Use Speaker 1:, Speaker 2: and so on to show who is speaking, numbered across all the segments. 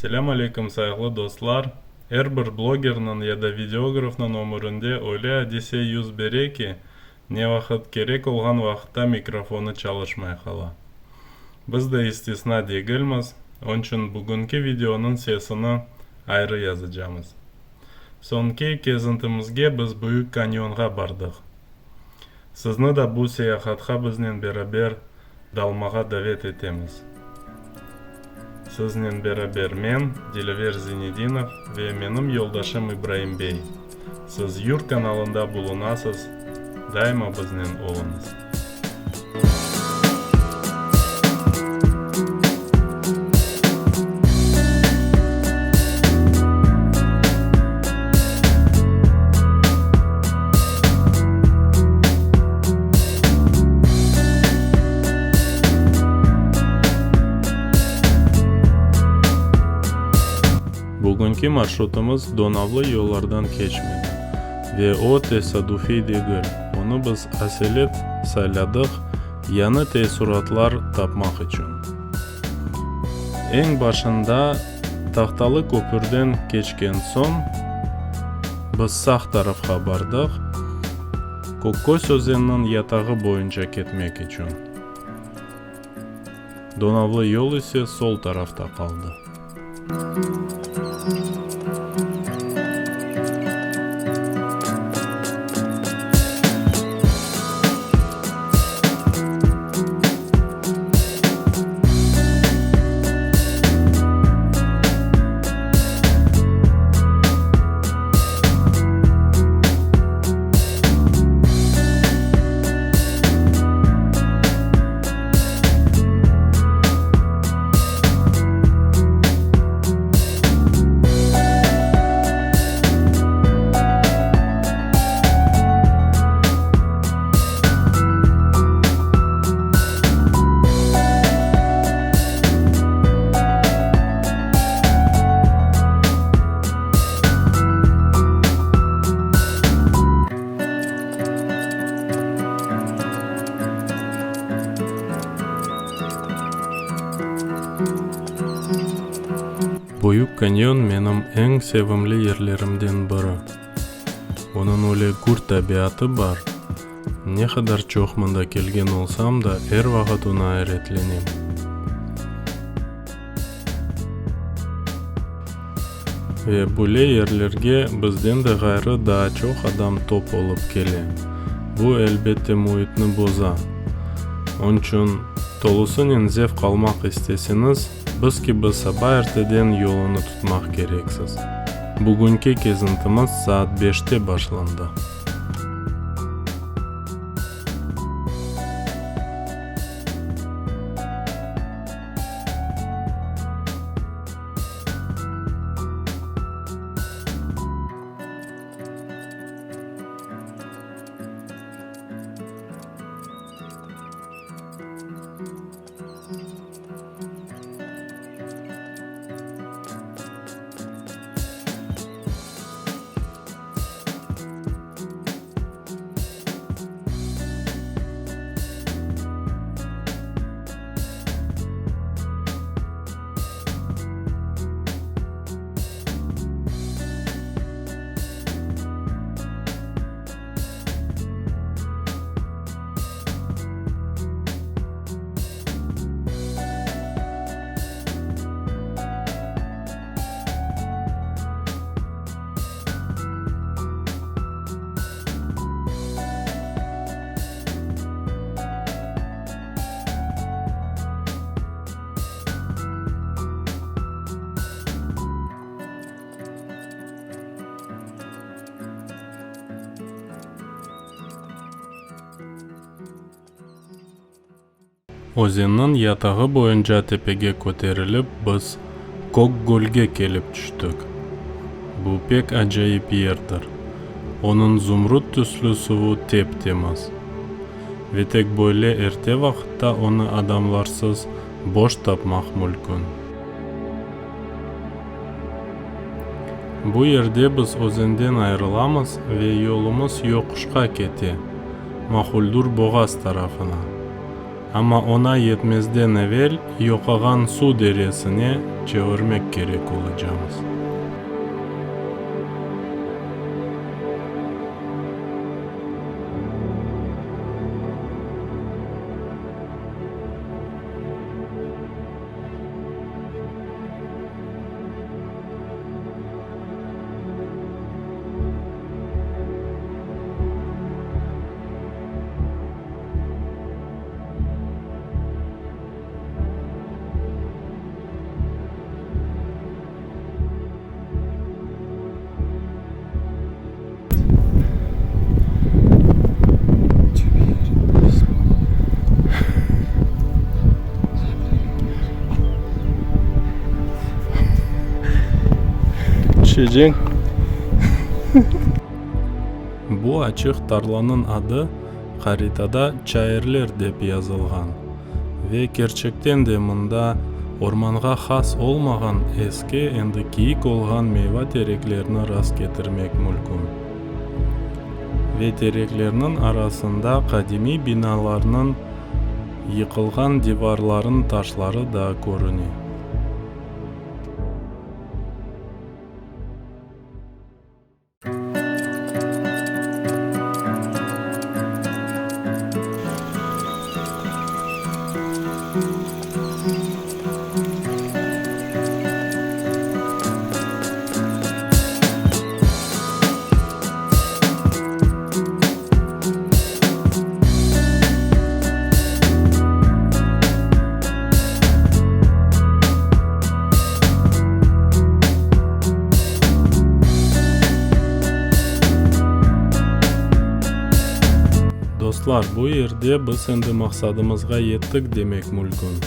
Speaker 1: Selâm aleyküm sayğılı dostlar! Er bir blogerniñ ya da videografnıñ ömürinde öyle adise yüz bere ki, ne vaqıt kerek olğan vaqıtta mikrofonı çalışmay qala. Biz de istisna degilmiz, onçün bugünki videonıñ sesini ayrı yazacamız. Soñki kezintimizge biz Büyük Kanyonğa bardıq. Sizni da bu seyahatqa biznen beraber dalmağa davet etemiz. Siznen beraber men, Dilâver Zinedinov, ve menim yoldaşım İbraim bey. Siz Yurt kanalında bulunasız, daima biznen oluñız. Bugünki marşrutımız donavlı yollardan keçmedi. Ve o tesadüfiy degil, onı biz aselet sayladıq, yañı teessuratlar tapmaq içün. Eñ başında tahtalı köpürden keçken soñ, biz sağ tarafqa bardıq, Kökköz özeniniñ yatağı boyunca ketmek içün. Donavlı yol ise sol tarafta qaldı. Büyük Kanyon menim eñ sevimli yerlerimden biri. Onıñ öyle gür tabiatı bar, ne qadar çoq mında kelgen olsam da, er vaqıt oña ayretlenem. Ve böyle yerlerge bizden de ğayrı daa çoq adam top olıp kele. Bu, elbette, müitni boza. Onçün, tolusınen zevq almaq isteseñiz, biz kibi saba erteden yolunı tutmaq kereksiz. Bugünki kezintimiz saat beşte başlandı. Özenniñ yatağı boyunca tepege köterilip, biz Kök-Gölge kelip tüştik. Bu pek acayip yerdir. Onıñ zumrut tüslü suvu tep-temiz. Ve tek böyle erte vaqıtta onı adamlarsız, boş tapmaq mülkün. Bu yerde biz özenden ayırılamız ve yolumız yoquşqa kete, Mahuldür boğaz tarafına. Amma oña yetmezden evel Yoqağan Suv deresine çevirmek kerek olacağımız. Tüşeceñ. Bu açıq tarlanıñ adı haritada Çayırler dep yazılğan ve kerçekten de mında ormanğa has olmağan eski endi kiyik olğan meyva tereklerni rastketirmek mülkün. Ve tereklerniñ arasında qadimiy binalarnıñ yıqılğan divarlarıñ taşları da körüne. Dostlar, bu yerde biz endi maqsadımızğa yettik demek mülkün.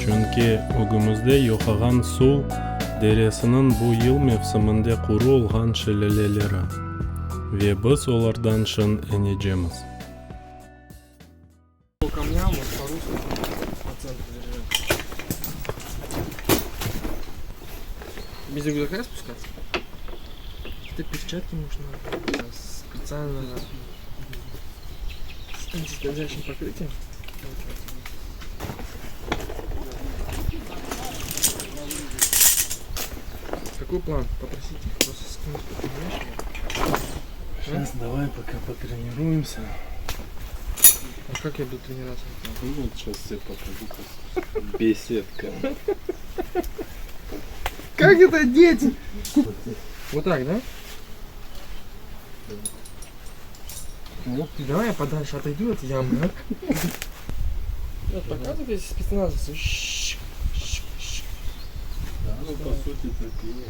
Speaker 1: Çünki ögümizde Yoqağan Suv deresiniñ bu yıl mevsiminde quru olğan şelâleleri. Ve biz olardan şın enecemiz.
Speaker 2: Без рюкзака спускаться? Какие-то перчатки нужны. Специально с антискользящим покрытием. Какой план? Попросить их просто скинуть по
Speaker 1: Сейчас давай пока потренируемся.
Speaker 2: А как я буду тренироваться?
Speaker 1: Ну вот сейчас тебе покажу просто. Беседка.
Speaker 2: Как это дети? Вот так, да? Вот ты давай я подальше отойду от ямы, а? Вот показывает, если спецназовцы.
Speaker 1: Да, ну по сути такие.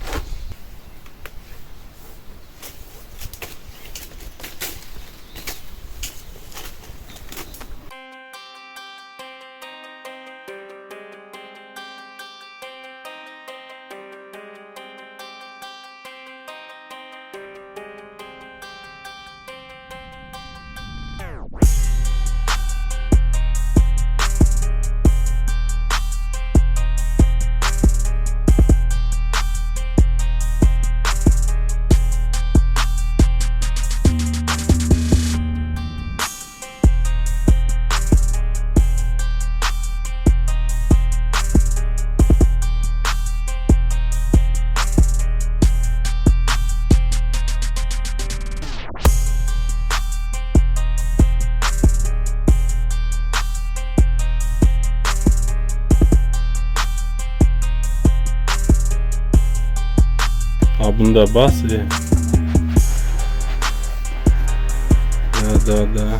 Speaker 1: A bunda bas e. Da, da, da.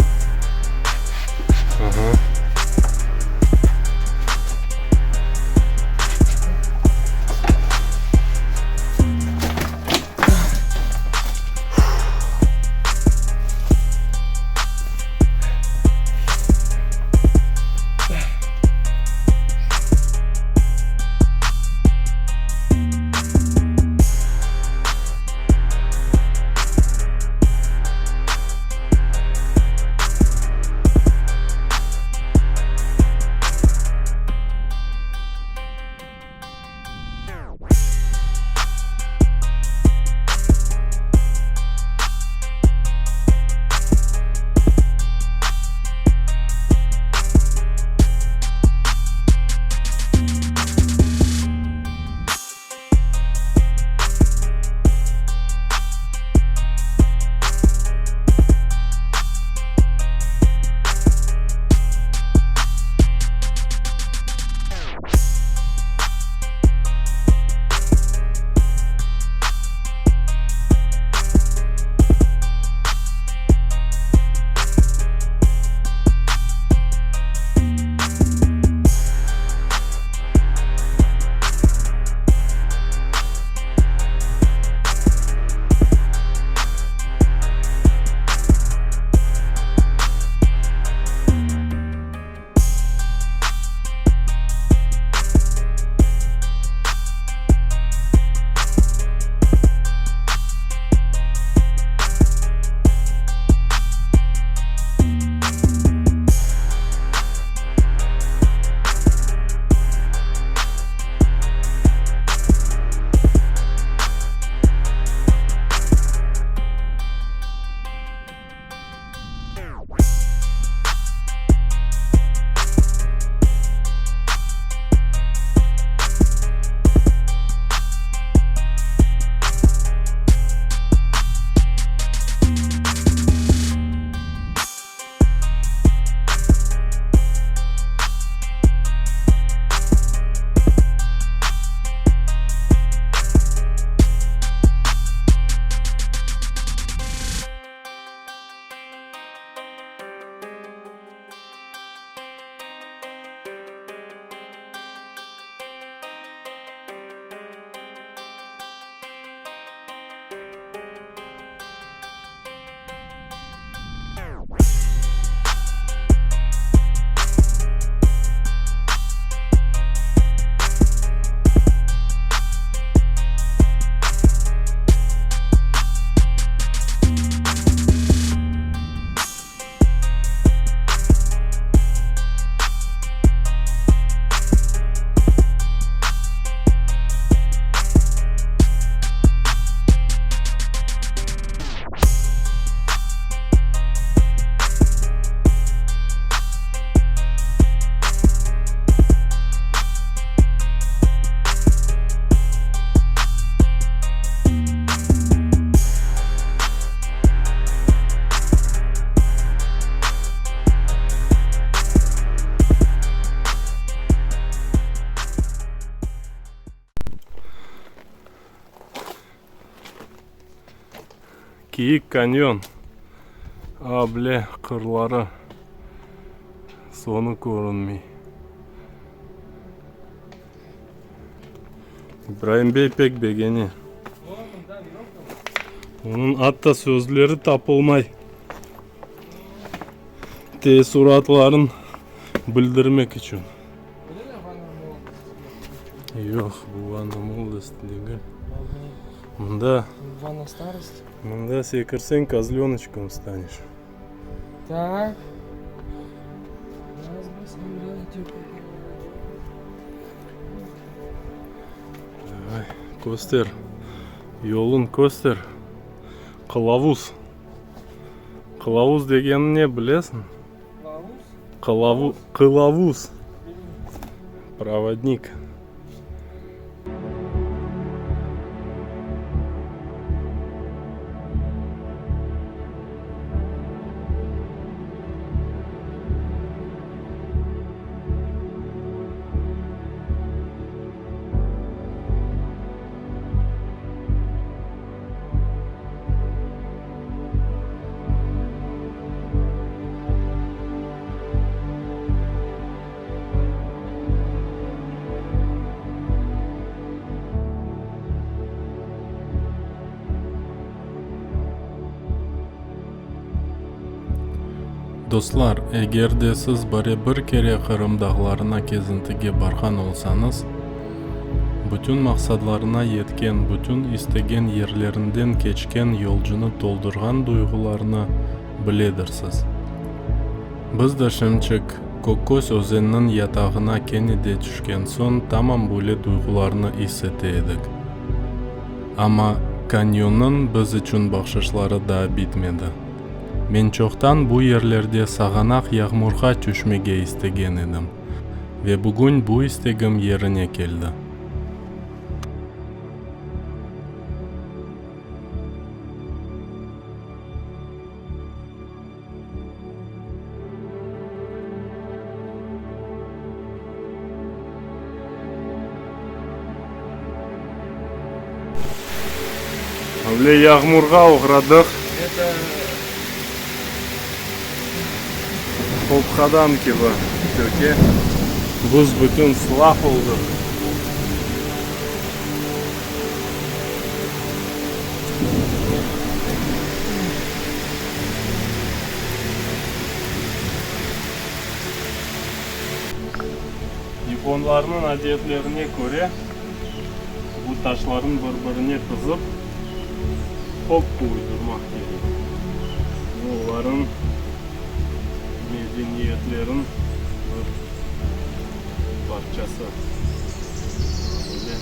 Speaker 1: Aha. Kiyik kanyon, able qırları, soñu körünmey. İbraim bey pek begene. Onıñ atta sözleri tapılmay teessuratların bildirmek içün. Yoq, bu Vanna Molodosти degil. Mında,
Speaker 2: Vanna Старости.
Speaker 1: mında sekirseñ, kozlönıçkom staneş.
Speaker 2: Так.
Speaker 1: Davay, köster, yolun köster. Qılavuz. Qılavuz degeni ne, bilesiñ? Qılavuz? Qılavuz. Provodnik. Dostlar, eger de siz bare bir kere Qırım dağlarına kezintige barğan olsañız, bütün maqsadlarına yetken, bütün istegen yerlerinden keçken yolcunı toldurğan duyğularnı biledirsiz. Biz de şimçik Kökköz özeniniñ yatağına kene de tüşken soñ tamam böyle duyğularnı is ete edik. Amma kanyonnıñ biz içün bahşışları daa bitmedi. Men çoqtan bu yerlerde sağanaq yağmurğa tüşmege istegen edim ve bugün bu istegim yerine keldi. Öyle yağmurğa oğradıq. Qopqadan kibi töke. Büs-bütün sılaq oldıq. Yaponlarnıñ adetlerine köre, bu taşlarnı bir-birine tizip, hokku uydurmaq kerek. Bu olarnıñ medeniyetleriniñ bir parçası. Böyle.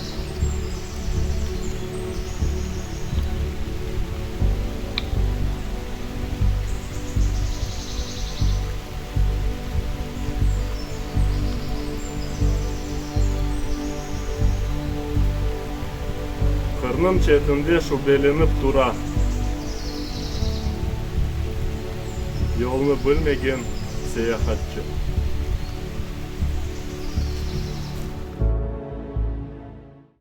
Speaker 1: Qırnıñ çetinde şübelenip tura. Yolnı bilmegen seyahatçı.